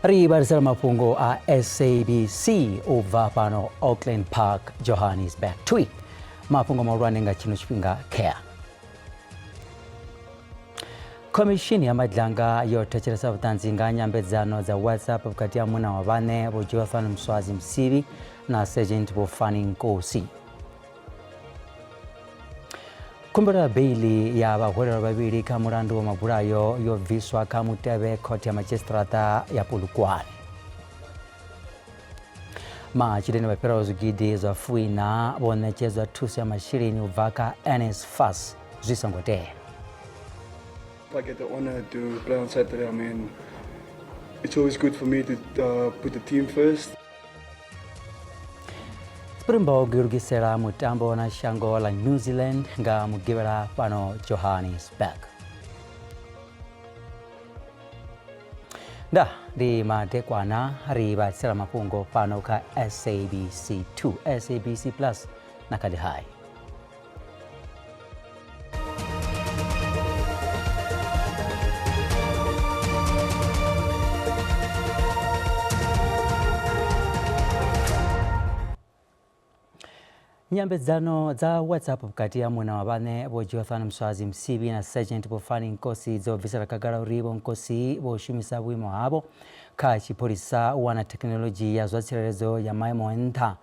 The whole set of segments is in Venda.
Ri vhalisela mafhungo a SABC u bva fhano Auckland Park, Johannesburg. Twi mafhungo mahulwane nga tshino tshifhinga khea. Khomishini ya Madlanga yo thetshelesa vhuṱanzi nga nyambedzano dza WhatsApp vhukati ha munna wa vhaṋe Vho Jonathan Mswazi Msibi na Sergeant Vho Fani Nkosi. Khumbelo ya beiḽi ya vhahwelelwa vhavhili kha mulandu wa mabulayo yo bviswa kha mutevhe khothe ya madzhisiṱiraṱa ya Polokwane. Matshudeni vha fhiraho zwigidi zwa fuiṋa vho ṋetshedzwa thuso ya masheleni u bva kha NSFAS zwi songo tea. I get the honor to play on Saturday. I mean, it's always good for me to put the team first. Springbok yo lugisela mutambo na shango ḽa New Zealand nga mugivhela fhano Johannesburg. Nda ndi madekwana ri vha mafhungo fhano kha SABC 2, SABC Plus na kha ḽihai. Nyambedzano dza WhatsApp vhukati ha muṋe wa vhaṋe Vho Jotham Mswazi Msibi na Sergeant Vho Fani Nkosi dzo bvisela khagala uri Vho Nkosi vho shumisa vhuimo havho kha tshipholisa u wana thekhinoḽodzhi ya zwa tsireledzo ya maimo a nṱha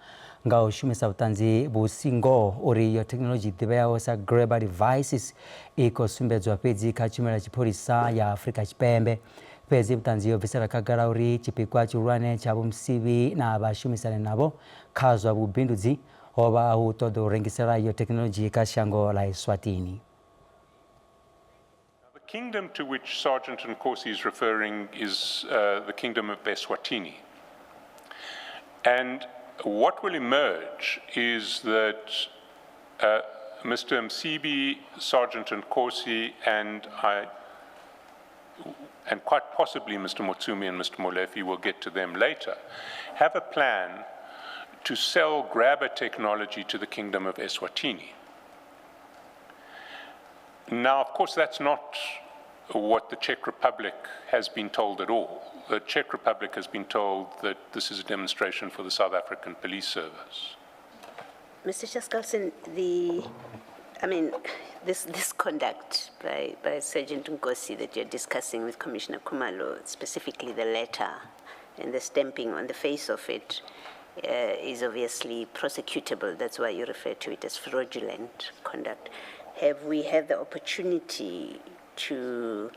nga u shumisa vhuṱanzi vhu si ngoho uri iyo thekhinoḽodzhi i ḓivheaho sa Grabber Devices i khou sumbedzwa fhedzi kha tshumelo ya tshipholisa ya Afrika Tshipembe. Fhedzi vhuṱanzi yo bvisela khagala uri tshipikwa tshihulwane tsha Vho Msibi na vhashumisani navho kha zwa vhubindudzi ho vha hu u ṱoḓa u rengisela iyo thekhinoḽodzhi kha shango ḽa Eswatini. The kingdom to which Sergeant Nkosi is referring is the kingdom of Eswatini. And what will emerge is that Mr. Msibi, Sergeant Nkosi, and quite possibly Mr. Motsumi and Mr. Molefi, we'll get to them later, have a plan to sell grabber technology to the kingdom of Eswatini. Now, of course, that's not what the Czech Republic has been told at all. The Czech Republic has been told that this is a demonstration for the South African Police Service. Mr. Chaskalson, this conduct by Sergeant Nkosi that you're discussing with Commissioner Khumalo, specifically the letter and the stamping on the face of it, is obviously prosecutable. That's why you refer to it as fraudulent conduct. Have we had the opportunity to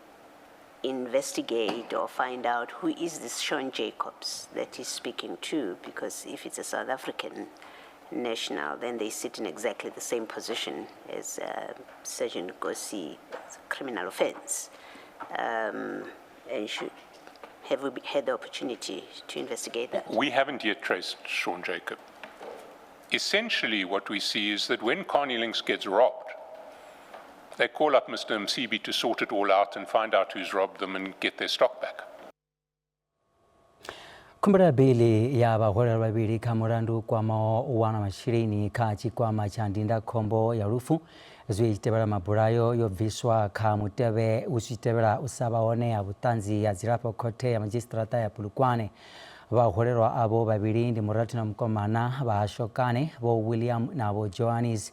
investigate or find out who is this Sean Jacobs that he's speaking to? Because if it's a South African national, then they sit in exactly the same position as Sergeant Nkosi. It's a criminal offense. And should have we had the opportunity to investigate that? We haven't yet traced Sean Jacob. Essentially, what we see is that when Carnilinx gets robbed, they call up Mr. Msibi to sort it all out and find out who's robbed them and get their stock back. Khumbelo ya beiḽi ya vhahwelelwa vhavhili kha mulandu kwamaho u wana masheleni kha tshikwama tsha ndindakhombo ya lufu zwi tshi tevhela mabulayo yo bviswa kha mutevhe hu tshi tevhela u sa vha hone ha vhuṱanzi ha dzilafho khothe ya madzhisiṱiraṱa ya Polokwane. Vhahwelelwa avho vhavhili ndi murathu na mukomana vha ha Shokane, Vho William na Vho Johannes.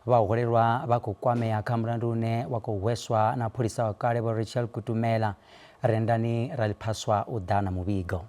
Vhahwelelwa vha khou kwamea kha mulandu une wa khou hweswa na pholisa wa kale Vho Rachel Kutumela. Rendani Raliphaswa u ḓa na muvhigo.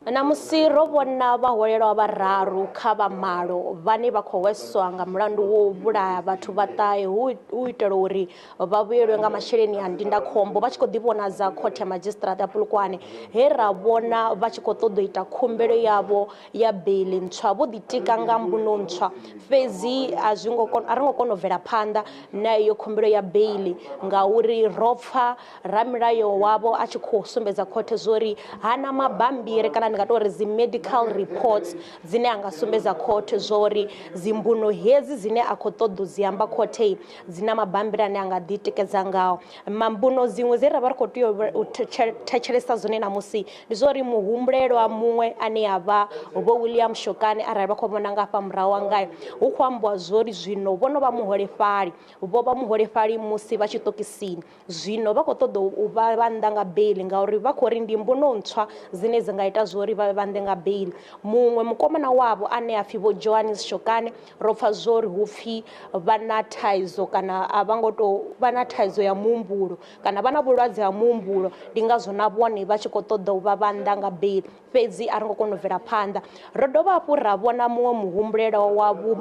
Ṋamusi ro vhona vhahwelelwa vhararu kha vha malo vhane vha khou hweswa nga mulandu wo vhulaya vhathu vha ṱahe hu itela uri vha vhuyelwe nga masheleni a ndindakhombo vha tshi khou ḓivhonadza khothe ya madzhisiṱiraṱa ya Polokwane, he ra vhona vha tshi khou ṱoḓa u ita khumbelo yavho ya beiḽi ntswa vho ḓitika nga mbuno ntswa, fhedzi a zwi ngo a ri ngo kona u bvela phanḓa na iyo khumbelo ya beiḽi ngauri ro pfa ramilayo wavho a tshi khou sumbedza khothe zwori hana mabambiri kana kana ndi nga tou ri dzi medical reports dzine a nga sumbedza khothe zwori dzimbuno hedzi dzine a khou ṱoḓa u dzi amba khothe dzi na mabambiri ane a nga ḓi tikedza ngao. Mambuno dziṅwe dze ra vha ri khou tea u thetshelesa dzone ṋamusi ndi zwa uri muhumbulelwa muṅwe ane a vha Vho William Shokane, arali vha khou vhona nga hafha murahu hanga, hu khou ambiwa zwori zwino vho no vha muholefhali, vho vha muholefhali musi vha tshiṱokisini. Zwino vha khou ṱoḓa u vha vha nnḓa nga beiḽi ngauri vha khou ri ndi mbuno ntswa dzine dzi nga ita zwori vha vhe vha nnḓe nga beiḽi. Muṅwe mukomana wavho ane a pfhi Vho Johannes Shokane, ro pfa zwori hu pfhi vha na thaidzo kana a vha ngo tou vha na thaidzo ya muhumbulo kana vha na vhulwadze ha muhumbulo, ndi ngazwo na vhone vha tshi khou ṱoḓa u vha vha nnḓa nga beiḽi. Fhedzi a ri ngo kona u bvela phanḓa. Ro dovha hafhu ra vhona muṅwe muhumbulelwa wa vhu,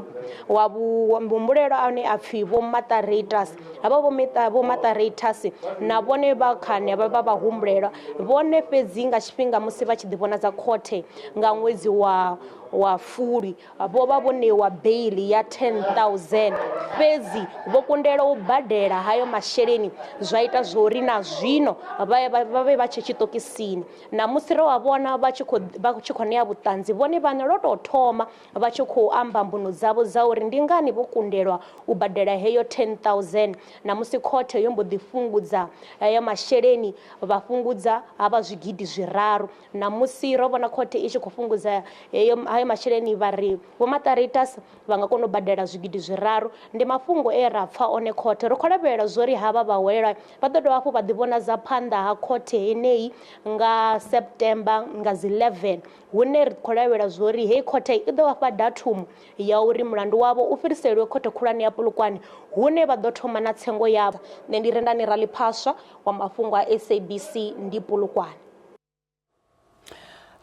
wa vhu, muhumbulelwa ane a pfhi Vho Martha Reuters. Havha Vho Martha, Vho Martha Reuters na vhone vha kha henevha vha vhahumbulelwa. Vhone fhedzi nga tshifhinga musi vha tshi ḓivhonadza khothe nga ṅwedzi wa wa Fulwi, vho vha vho ṋeiwa beiḽi ya 10000 fhedzi vho kundelwa u badela hayo masheleni, zwa ita zwori na zwino vha vha vhe vha tshe tshiṱokisini. Ṋamusi ro vha vhona vha tshi khou vha tshi khou ṋea vhuṱanzi vhone vhaṋe lwo tou thoma vha tshi khou amba mbuno dzavho dza uri ndi ngani vho kundelwa u badela heyo 10000. Ṋamusi khothe yo mbo ḓi fhungudza hayo masheleni vha fhungudza ha vha zwigidi zwiraru. Ṋamusi ro vhona khothe i tshi khou fhungudza heyo hayo masheleni vha ri Vho Maṱaritas vha nga kona u badela zwigidi zwiraru. Ndi mafhungo e ra pfa one khothe. Ri khou lavhelela zwori havha vhahwelelwa vha ḓo dovha hafhu vha ḓivhonadza phanḓa ha khothe heneyi nga September nga dzi 11, hune ri khou lavhelela zwori heyi khothe i ḓo vha fha datumu ya uri mulandu wavho u fhiriselwe khothe khulwane ya Polokwane hune vha ḓo thoma na tsengo yavho. Nṋe ndi Rendani Raliphaswa wa mafhungo a SABC ndi Polokwane.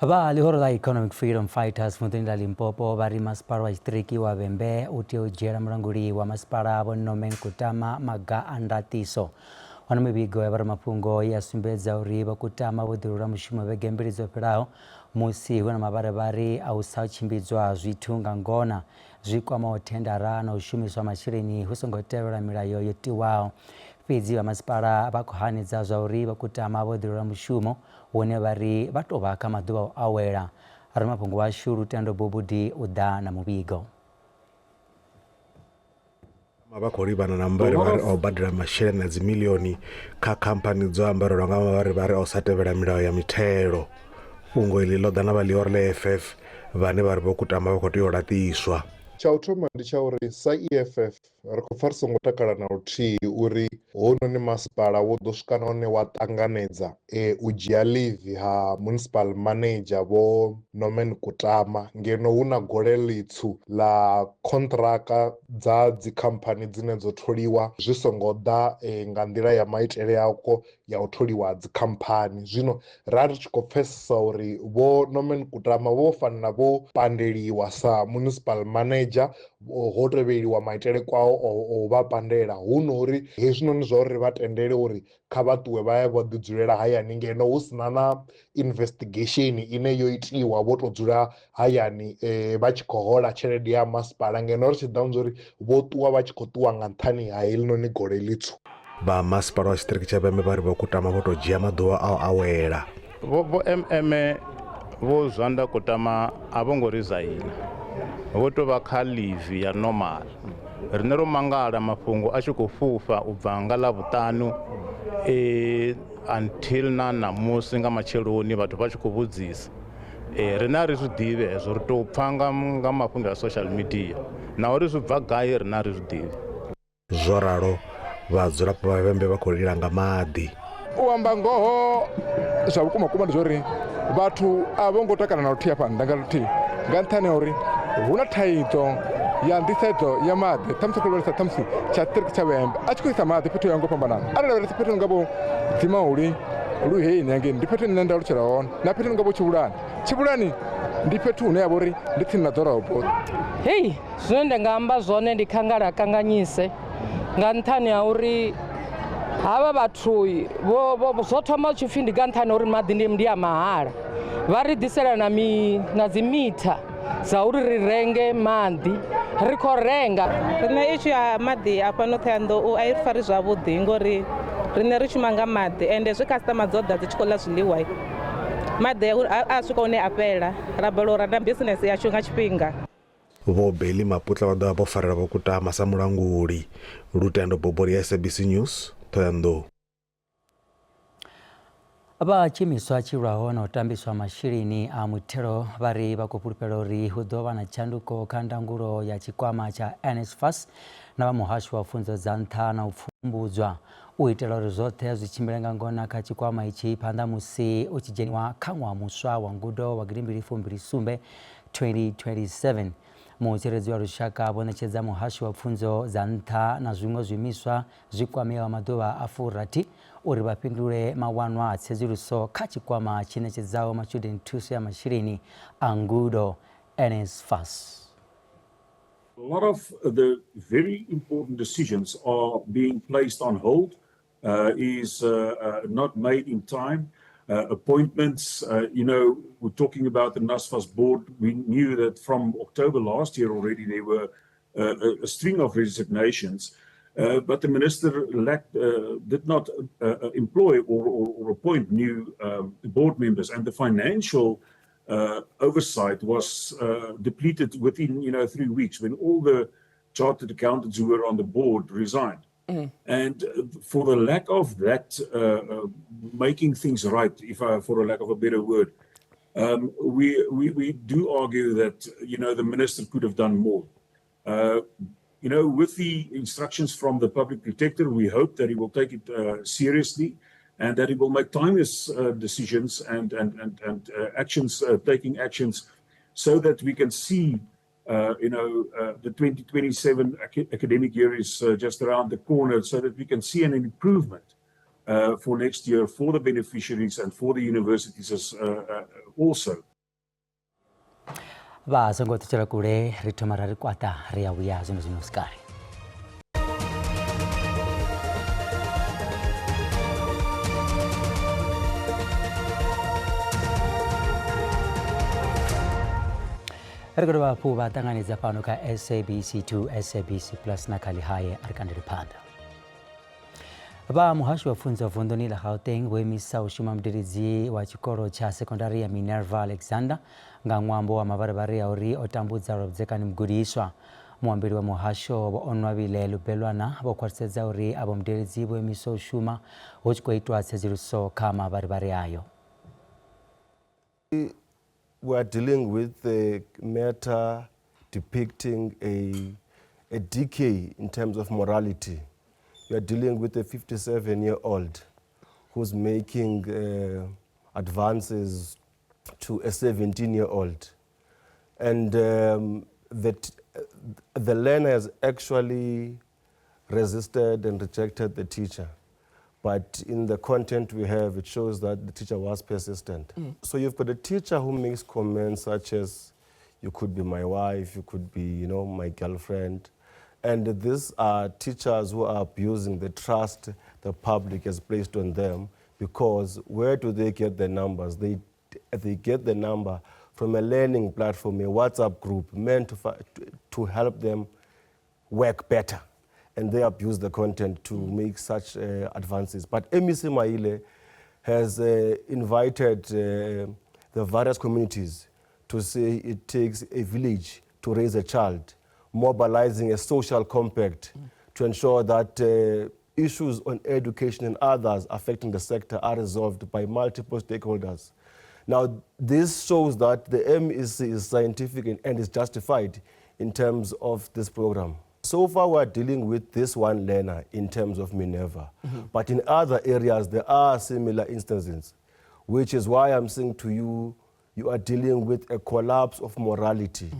Vha ḽihoro ḽa Economic Freedom Fighters vunḓuni ḽa Limpopo vha ri masipala wa tshiṱiriki wa Vhembe u tea u dzhiela mulanguli wa masipala Vho Norman Kutama maga a ndaṱiso. Hone mivhigo ya vhoramafhungo ya sumbedza uri Vho Kutama vho ḓirula mushumo vhege mbili dzo fhelaho musi hu na mavharivhari a u sa tshimbidzwa ha zwithu nga ngona zwi kwamaho thendara na u shumiswa masheleni hu songo tevhelwa milayo yo tiwaho. Fhedzi vha masipala vha khou hanedza zwa uri Vho Kutama vho ḓirula mushumo hune vha ri vha tou vha kha maḓuvha a u awela. Ramafhungo washu Lutendo Bobudi u ḓa na muvhigo. Vha khou livhana na mavharivhari a u badela masheleni a dzimiḽioni kha khamphani dzo ambarelwa nga mavharivhari a u sa tevhela milayo ya mithelo. Fhungo iḽi ḽo ḓa na vha ḽihoro ḽa EFF vhane vha ri Vho Kutama vha khou tea u laṱiswa. Tsha u thoma ndi tsha uri sa EFF Ri khou pfa ri songo takala na luthihi uri hounoni masipala wo ḓo swika na hune wa ṱanganedza u dzhia leave ha municipal manager Vho Norman Kutama ngeno hu na gole ḽitswu ḽa khonṱhiraka dza dzikhamphani dzine dzo tholiwa zwi songo ḓa nga nḓila ya maitele ako ya u tholiwa ha dzikhamphani. Zwino ra ri tshi khou pfesesa uri Vho Norman Kutama vho fanela vho pandeliwa sa municipal manager, ho tevheliwa maitele kwao o vha pandela, hu no uri hezwinoni zwa uri ri vha tendele uri kha vha ṱuwe vha ye vho ḓi dzulela hayani ngeno hu sina na investigation ine yo itiwa, vho to dzula hayani vha tshi khou hola tshelede ya masipala ngeno ri tshi ḓa uri vho ṱuwa vha tshi khou ṱuwa nga nṱhani ha heḽinoni gole ḽitswu. Vha masipala wa tshiṱiriki tsha Vhembe vha ri Vho Kutama vho tou dzhia maḓuvha a u awela. Vho Vho MM Vho Zwanda Kutama a vho ngo rizaina, vho tou vha kha ḽivi ya normal. Riṋe ro mangala mafhungo a tshi khou fhufha u bva nga Ḽavhuṱanu until na ṋamusi nga matsheloni vhathu vha tshi khou vhudzisa. Riṋe a ri zwi ḓivhi hezwo, ri tou pfa nga mafhungo a social media na uri zwi bva gai riṋe a ri zwi ḓivhi. Zwo ralo, vhadzulapo vha Vhembe vha khou lila nga maḓi. U amba ngoho zwa vhukuma kuma ndi zwa uri vhathu a vho ngo takala na luthihi hafha nnḓa nga luthihi nga nṱhani ha uri hu na thaidzo ya nḓisedzo ya maḓi ṱhamusi khou lavhelesa ṱhamusi tsha tshiṱiriki tsha Vhembe a tshi khou isa maḓi fhethu ya ngo fhambanana arali lavhelesa fhethu nga vho Dzimauli Luheni hangei ndi fhethu nṋe nda alutshela hone na fhethu nga vho Tshivhulani Tshivhulani ndi fhethu hune ha vha uri ndi tsini na ḓorobo. Hei Zwine nda nga amba zwone ndi khangala kanganyise nga nṱhani ha uri havha vhathu vho zwo thoma u tshi pfhi ndi nga nṱhani ha uri maḓi ndi a mahala vha ri ḓisela na mi na dzi mitha dza uri ri renge maḓi ri khou renga. Riṋe issue ya maḓi a fhano Ṱhohoyanḓou a i ri fari zwavhuḓi ngori riṋe ri shuma nga maḓi ende zwe khasiṱama dzo ḓa dzi tshi khou ḽa zwiḽiwa. Maḓi a swika hune a fhela ra balelwa u rana bisinese yashu nga tshifhinga. Vho Belly Maputla vha ḓo vha vho farela Vho Kutama sa mulanguli. Lutendo Bobori, SABC News, Thohoyandou. Vha tshiimiswa tshi lwaho na u tambiswa masheleni a muthelo vha ri vha khou fhulufhela uri hu ḓo vha na tshanduko kha ndangulo ya tshikwama tsha NSFAS na vha muhasho wa pfunzo dza nṱha na u pfumbudzwa u itela uri zwoṱhe zwi tshimbile nga ngona kha tshikwama itshi phanḓa musi u tshi dzheniwa kha ṅwaha muswa wa ngudo wa 2027 2027. Mutsireledzi wa lushaka vho ṋetshedza muhasho wa pfunzo dza nṱha na zwiṅwe zwiimiswa zwi kwameaho maḓuvha a 60 uri vha fhindule mawanwa a tsedzuluso kha tshikwama tshi ṋetshedzaho matshudeni thuso ya masheleni a ngudo NSFAS. A lot of the very important decisions are being placed on hold, is not made in time. Appointments, you know, we're talking about the NSFAS board. We knew that from October last year already there were a string of resignations, but the minister did not employ or appoint new board members, and the financial oversight was depleted within, 3 weeks when all the chartered accountants who were on the board resigned. And for the lack of that, making things right, if I, for a lack of a better word, we do argue that, you know, the minister could have done more. You know, with the instructions from the public protector, we hope that he will take it seriously and that he will make timeous decisions and actions, taking actions so that we can see, you know, the 2027 academic year is just around the corner, so that we can see an improvement for next year for the beneficiaries and for the universities as also. Vha songo ṱutshela kule, ri thoma ra ri kwaṱa ri ya vhuya zwino zwino sikale. Ri khou dovha hafhu vha ṱanganedza fhano kha SABC 2, SABC Plus na kha Ḽihae. A ri kandele phanḓa. Vha muhasho wa pfunzo vunḓuni ḽa Gauteng vho imisa u shuma mudededzi wa tshikolo tsha sekondari ya Minerva Alexander nga ṅwambo wa mavharivhari a uri o tambudza lwa vhudzekani mugudiswa. Muambeli wa muhasho Vho Onwabile Lubelwana vho khwaṱhisedza uri avho mudededzi vho imiswa u shuma hu tshi khou itwa tsedzuluso kha mavharivhari ayo. We are dealing with a matter depicting a decay in terms of morality. We are dealing with a 57-year-old who's making advances to a 17-year-old. And the learner has actually resisted and rejected the teacher. But in the content we have, it shows that the teacher was persistent. So you've got a teacher who makes comments such as, you could be my wife, you could be, you know, my girlfriend. And these are teachers who are abusing the trust the public has placed on them, because where do they get the numbers? They get the number from a learning platform, a WhatsApp group meant to help them work better. And they abuse the content to make such advances. But MEC Maile has invited the various communities to say it takes a village to raise a child, mobilizing a social compact to ensure that issues on education and others affecting the sector are resolved by multiple stakeholders. Now, this shows that the MEC is scientific and is justified in terms of this program. So far, we're dealing with this one learner in terms of Minerva. But in other areas, there are similar instances, which is why I'm saying to you, you are dealing with a collapse of morality.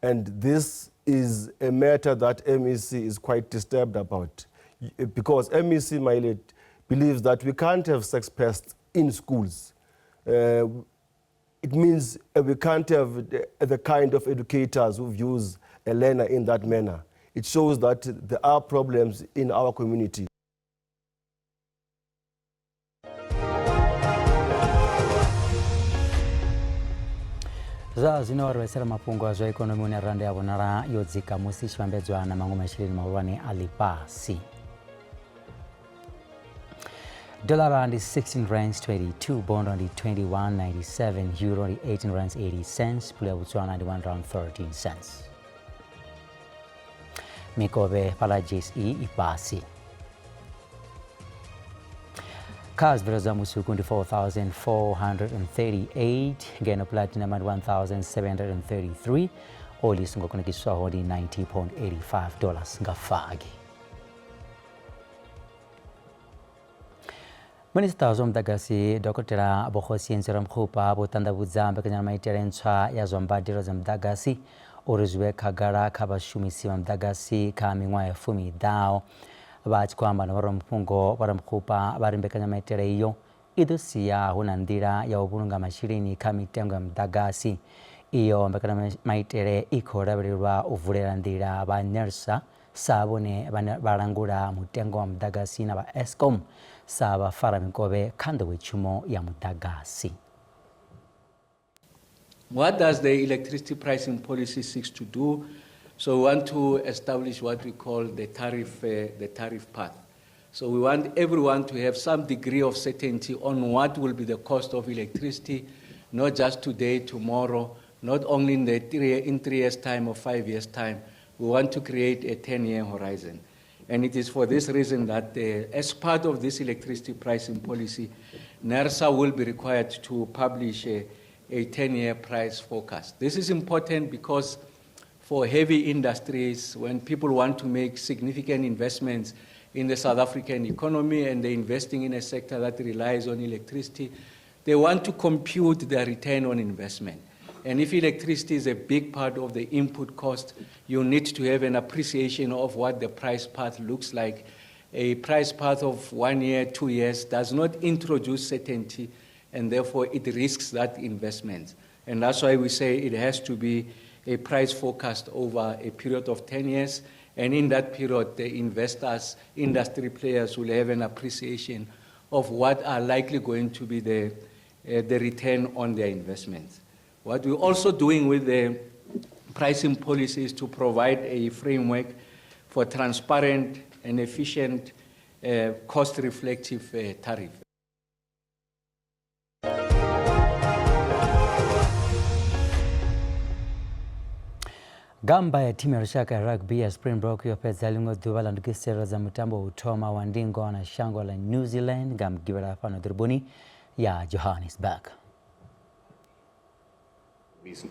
And this is a matter that MEC is quite disturbed about, because MEC Maile believes that we can't have sex pests in schools. It means we can't have the kind of educators who views a learner in that manner. It shows that there are problems in our community. Zwa zwino ri vhaisela mafhungo a zwa ikonomi hune randa ya vhonala yo dzika musi i tshi vhambedzwa na maṅwe masheleni mahulwane a ḽifhasi. Dollar ndi 16 rands 22, bond ndi 21.97, euro ndi 18 rands 80 cents, pula ya Botswana ndi 1 rand 13 cents. Mikovhe fhaḽa JSE i fhasi. Kha zwibveledzwa zwa musuku ndi 4438, ngeno platinum ndi 1733, oli i songo kunakiswaho ndi 90.85 dollars nga fagi. Minisiṱa wa zwa muḓagasi Dokotela Vho Kgosientsho Ramokgopa vho ṱanḓavhudza mbekanyamaitele ntswa ya zwa mbadelo dza muḓagasi uri zwi vhe khagala kha vhashumisi vha muḓagasi kha miṅwaha ya fumi i ḓaho. Vha tshi khou amba na vhoramafhungo, Vho Ramokgopa vha ri mbekanyamaitele iyo i ḓo sia hu na nḓila ya u vhulunga masheleni kha mitengo ya muḓagasi. Iyo mbekanyamaitele i khou lavhelelwa u vulela nḓila vha NERSA sa vhone vhane vha langula mutengo wa muḓagasi na vha Eskom sa vhafaramikovhe kha nḓowetshumo ya muḓagasi. What does the electricity pricing policy seek to do? So we want to establish what we call the tariff path. So we want everyone to have some degree of certainty on what will be the cost of electricity, not just today, tomorrow, not only in the in 3 years' time or 5 years' time. We want to create a 10-year horizon. And it is for this reason that as part of this electricity pricing policy, NERSA will be required to publish a 10-year price forecast. This is important because for heavy industries, when people want to make significant investments in the South African economy and they're investing in a sector that relies on electricity, they want to compute their return on investment. And if electricity is a big part of the input cost, you need to have an appreciation of what the price path looks like. A price path of 1 year, 2 years does not introduce certainty, and therefore it risks that investment. And that's why we say it has to be a price forecast over a period of 10 years. And in that period, the investors, industry players will have an appreciation of what are likely going to be the return on their investments. What we're also doing with the pricing policy is to provide a framework for transparent and efficient, cost-reflective tariff. Gamba ya thimu ya lushaka ya rugby ya Springbok yo fhedza ḽiṅwe ḓuvha ḽa ndugiselelo dza mutambo u thoma wa ndingo na shango ḽa New Zealand nga Mugivhela fhano ḓoroboni ya Johannesburg.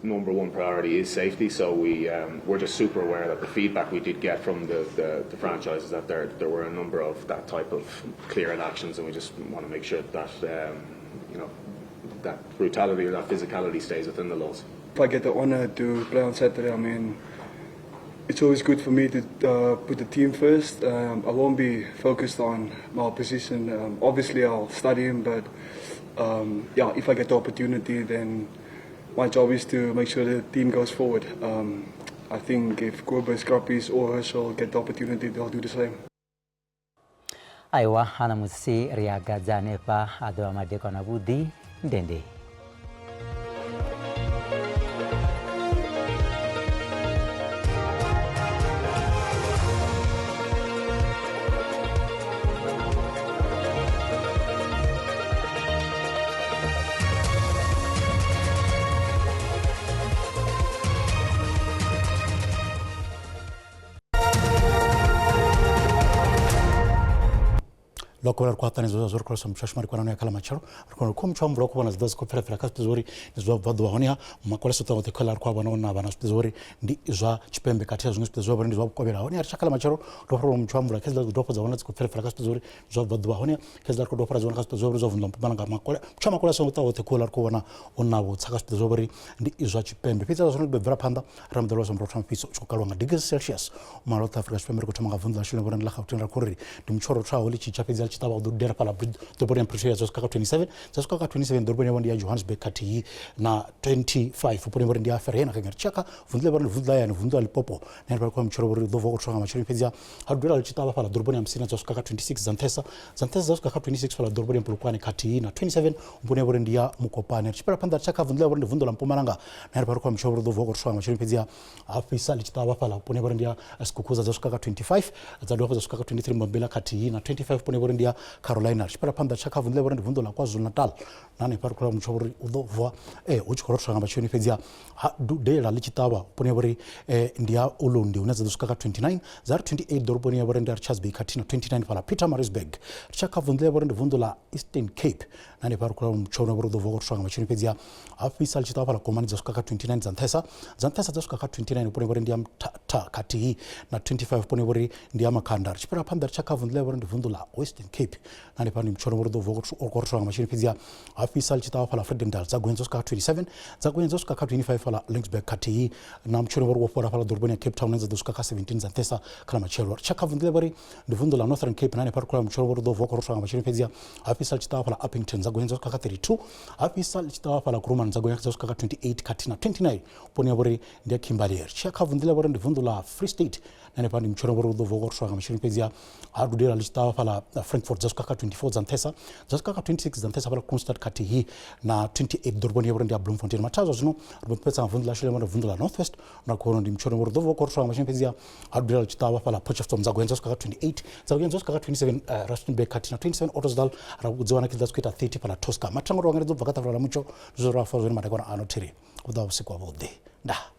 Number one priority is safety, so we're just super aware that the feedback we did get from the franchise is that there were a number of that type of clear actions, and we just want to make sure that that brutality or that physicality stays within the laws. If I get the honor to play on Saturday, I mean, it's always good for me to put the team first. I won't be focused on my opposition. Obviously, I'll study him, but yeah, if I get the opportunity, then my job is to make sure the team goes forward. I think if Kobus, Krappies or Herschel get the opportunity, they'll do the same. Aiwa, hana musi riagadza hanefha a ḓovha madekwana vhuḓi ndende. Lokho ri khou ṱanganedza zwo ri khou lwisa muthu ashuma ri kwana ya khala matshelo ri khou khou muthu mvula khou vhona zwi ḓo khou pfela pfela kha zwithu uri ndi zwa bva ḓuvha honeha makole soṱa oṱhe khola ri khou vhona na vhana zwithu uri ndi zwa tshipembe khathihi zwiṅwe zwithu zwa vhona ndi zwa vhukovhela honeha ri tshakhala matshelo ro fhora muthu mvula khezila ḓo fhodza vhona dzi khou pfela pfela kha zwithu uri zwa bva ḓuvha honeha khezila ri khou fhora dzona kha zwithu uri zwa vunḓa Mpumalanga makole muthu makole songo ṱa oṱhe khola ri khou vhona una vho tsaka zwithu uri ndi zwa tshipembe fhedzi zwa zwino bvela phanḓa ramudelo wa muthu mfhiso tshi khou kalwa nga degrees Celsius malo South Africa tshipembe ri khou thoma nga vunḓu ḽa Shilongo vhona ḽa Gauteng ra khou ri ndi mutshoro thaho ḽi tshi tsha fhedzi ḽi tshi ṱavha u ḓo dudela fhaḽa ḓoroboni ya Pretoria dza swika kha 27 dza swika kha 27 ḓoroboni yavho ndi ya Johannesburg khathihi na 25 vhuponi vhori ndi ya Ferena kha ri tshaka vunḓu ḽa vhori ndi vunḓu ḽa yani vunḓu ḽa Limpopo na ri khou mutshoro vhori ḓo vuwa u thoma nga matsheloni fhedzi ha dudela ḽi tshi ṱavha fhaḽa ḓoroboni ya Musina dza swika kha 26 dza nṱhesa dza swika kha 26 fhaḽa ḓoroboni ya Polokwane khathihi na 27 vhuponi vhori ndi ya Mokopane ri tshi fhela phanḓa ri tshaka vunḓu ḽa vhori ndi vunḓu ḽa Mpumalanga na ri khou mutshoro vhori ḓo vuwa u thoma nga matsheloni fhedzi ha fhisa ḽi tshi ṱavha fhaḽa vhuponi vhori ndi ya Skukuza dza swika kha 25 dza dovha dza swika kha 23 Mbombela khathihi na 25 vhuponi vhori ndi ndi ya Carolina. Ri tshi fhira phanḓa tsha kha vunḓu ḽa vhori ndi vunḓu ḽa KwaZulu-Natal, na hanefha ri khou mutsho uri u ḓo vuwa hu tshi khou rothola nga matsheloni, fhedziha ha dudela ḽi tshi ṱavha vhuponi ha vhori ndi ya Ulundi hune dza ḓo swika kha 29, dza ri 28 ḓoroboni ya vhori ndi ya Richards Bay khathihi na 29 fhaḽa Pietermaritzburg. Ri tshi ya kha vunḓu ḽa vhori ndi vunḓu ḽa Eastern Cape, na hanefha ri khou mutsho une uri u ḓo vuwa rothola nga matsheloni, fhedziha ha fhisa ḽi tshi ṱavha fhaḽa Komani dza swika kha 29, dza nṱhesa dza nṱhesa dza swika kha 29 vhuponi ha vhori ndi ya Mthatha khathihi na 25 vhuponi ha vhori ndi ya Makhanda. Ri tshi fhira phanḓa ri tshi ya kha vunḓu ḽa vhori ndi vunḓu ḽa Western Cape, na hanefha ndi mutsho une uri u ḓo vuwa u khou rothola nga matsheloni, fhedziha ha fhisa ḽi tshi ṱavha fhaḽa Vredendal dza gonya dza swika kha 27, dza gonya dza swika kha 25 fhaḽa Laingsburg khathihi na mutsho une uri wo fhola fhaḽa ḓoroboni ya Cape Town dza ḓo swika kha 17 dza nṱhesa kha ḽa matshelo. Ri tshi ya kha vunḓu ḽa vhori ndi vunḓu ḽa Northern Cape, na hanefha ri khou mutsho une uri u ḓo vuwa u khou rothola nga matsheloni, fhedziha ha fhisa ḽi tshi ṱavha fhaḽa Upington dza gonya dza swika kha 32, ha fhisa ḽi tshi ṱavha fhaḽa Kuruman dza gonya dza swika kha 28 khathihi na 29 vhuponi ha vhori ndi ya Kimberley. Ri tshi ya kha vunḓu ḽa vhori ndi vunḓu ḽa Free State, na hanefha ndi mutsho une uri u ḓo vuwa u khou rothola nga matsheloni, fhedziha ha dudela ḽi tshi ṱavha fhaḽa Frankfurt dza swika kha 24 dza nṱhesa, dza swika kha 26 dza nṱhesa fhaḽa Kroonstad khathihi na 28 ḓoroboni ya vhori ndi ya Bloemfontein. Mathada zwa zwino ri mbo fhedza nga vunḓu ḽashu ḽa vhori vunḓu ḽa North West, na khou ndi mutsho une uri ḓo vuwa u khou rothola nga matsheloni, fhedziha ha dudela ḽi tshi ṱavha fhaḽa Potchefstroom dza gonya dza swika kha 28, dza gonya dza swika kha 27 Rustenburg khathihi na 27 Ottosdal, ra dzi wana dza swika ita 30 fhaḽa Tosca. Mathango ro angaredza u bva kha ṱafula ḽa mutsho, ndi zwo ra fa zwone madekwana ano thiri u ḓo vha vhusiku havhuḓi. Ndaa.